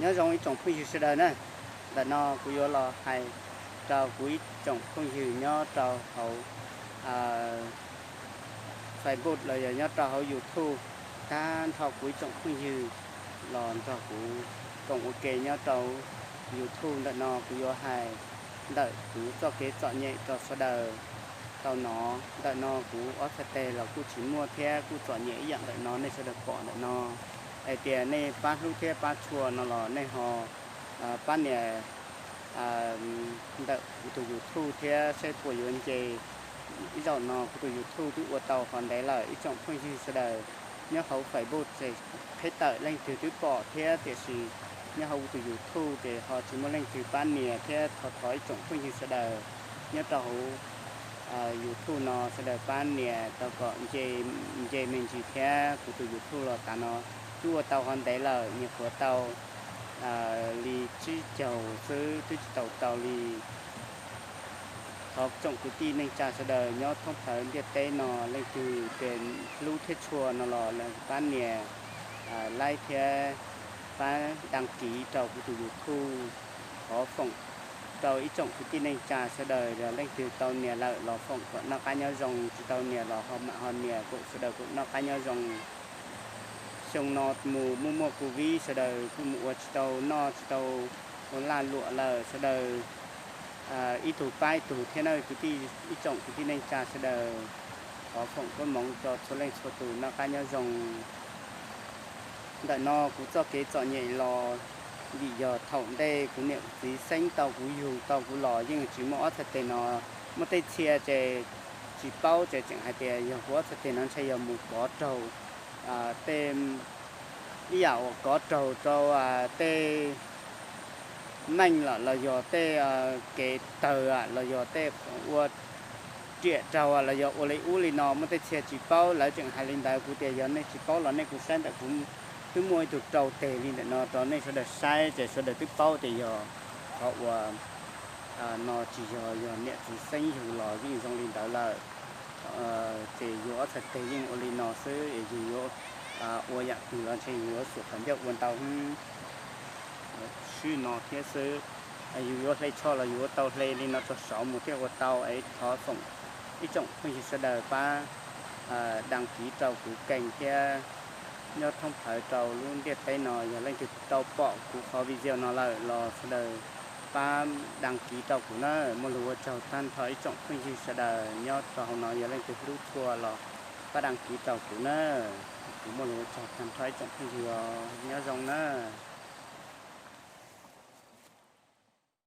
Nyob zoo ib tsoom phooj ywg sawv daws na, ntawm no kuv yuav los hais rau kuv ib tsoom phooj ywg nyob rau hauv Facebook los yog nyob rau hauv YouTube, tag nrho kuv ib tsoom phooj ywg los nrog kuv koom ua ke nyob rau YouTube. Ntawm no kuv yuav hais ntawm kuv txoj kev txom nyem rau sawv daws tau hnov. Ntawm no kuv ob txhais tes los kuj tsis muaj thiab kuj txom nyem ib yam ntawm no nej sawv daws pom ntawm no. Hais tias nej pab hlub thiab pab tshua no los nej ho pab nias ntawm kuv tus YouTube thiab saib puas yuav nce. Ib zaug no kuv tus YouTube twb ua tau qhov ntev lawm ib tsoom phooj ywg sawv daws. Nyob hauv Facebook ces qhib tawm leej twg twb pom thiab, tiam sis nyob hauv kuv tus YouTube ces ho tsis muaj leej twg pab nias thiab. Thov thov ib tsoom phooj ywg sawv daws nyob rau hauv YouTube no sawv daws pab nias rau kom nce me ntsis thiab. Kuv tus YouTube los tas no twb ua tau qhov ntev lawm, nyuam qhuav tau li tsib caug xwb, twb tsis tau tau li. Thov tsoom kwv tij neej tsa sawv daws nyob thoob plaws ntiaj teb no, leej twg hlub thiab tshua no los pab nias like thiab pab đăng ký rau kuv tus YouTube. Thov foom rau ib tsoom kwv tij neej tsa sawv daws, yog leej twg tau nias lawm los foom kom noj qab nyob zoo, tsis tau nias los ho mam ho nias kom sawv daws kom noj qab nyob zoo. Xyoo no mus muaj muaj Covid, sawv daws kuj mus ua tsis tau noj tsis tau ua laj luam lawm, sawv daws ib tug pab ib tug thiab na kwv tij, ib tsoom kwv tij neej tsa sawv daws. Thov foom koob hmoov rau txhua leej txhua tus noj qab nyob zoo. Ntawm no kuv txoj kev txom nyem los vim yog thaum ntej kuv niam kuv txiv xeeb tau kuv yug tau kuv los yeej tsis muaj ob txhais tes no. Muaj tej txhia ces tsis paub ces tseem hais tias yog kuv ob txhais tes no ntshe yog mus kov raug tej, ib yam uas kov raug rau tej meej lawm los yog tej kev tawg los yog tej ua riam raug los yog ua li ub li no. Muaj tej txhia tsis paub, lawv tseem hais li ntawd. Kuv tias yog nej tsis paub los nej kuj saib ntawm kuv twb muaj ib tug rau tes li ntawm no rau nej sawv daws saib ces sawv daws twb paub tias yog qhov uas no tsis yog, yog niam txiv xeeb yug los yeej zoo li ntawd lawm. Ces yus ob txhais tes yeej ua li no xwb, yus yuav ua yam twg los ntshe yus yuav xuas qhov ncauj ua ntau swb no thiab xwb. Yus yuav hle tsho los yus yuav tau hle li no rau saud mus thiaj ua tau. Es thov foom ib tsoom phooj ywg sawv daws pab đăng ký rau kuv kênh thiab nyob thoob plaws rau lub ntiaj teb no. Yog leej twg tau pom kuv qhov video no lawm los sawv daws pab đăng ký rau kuv na. Muaj lus ua tsaug tag nrho ib tsoom phooj ywg sawv daws nyob rau hauv no, yog leej twg hlub tshua los pab đăng ký rau kuv na. Kuv muaj lus ua tsaug tag nrho ib tsoom phooj ywg os, nyob zoo na.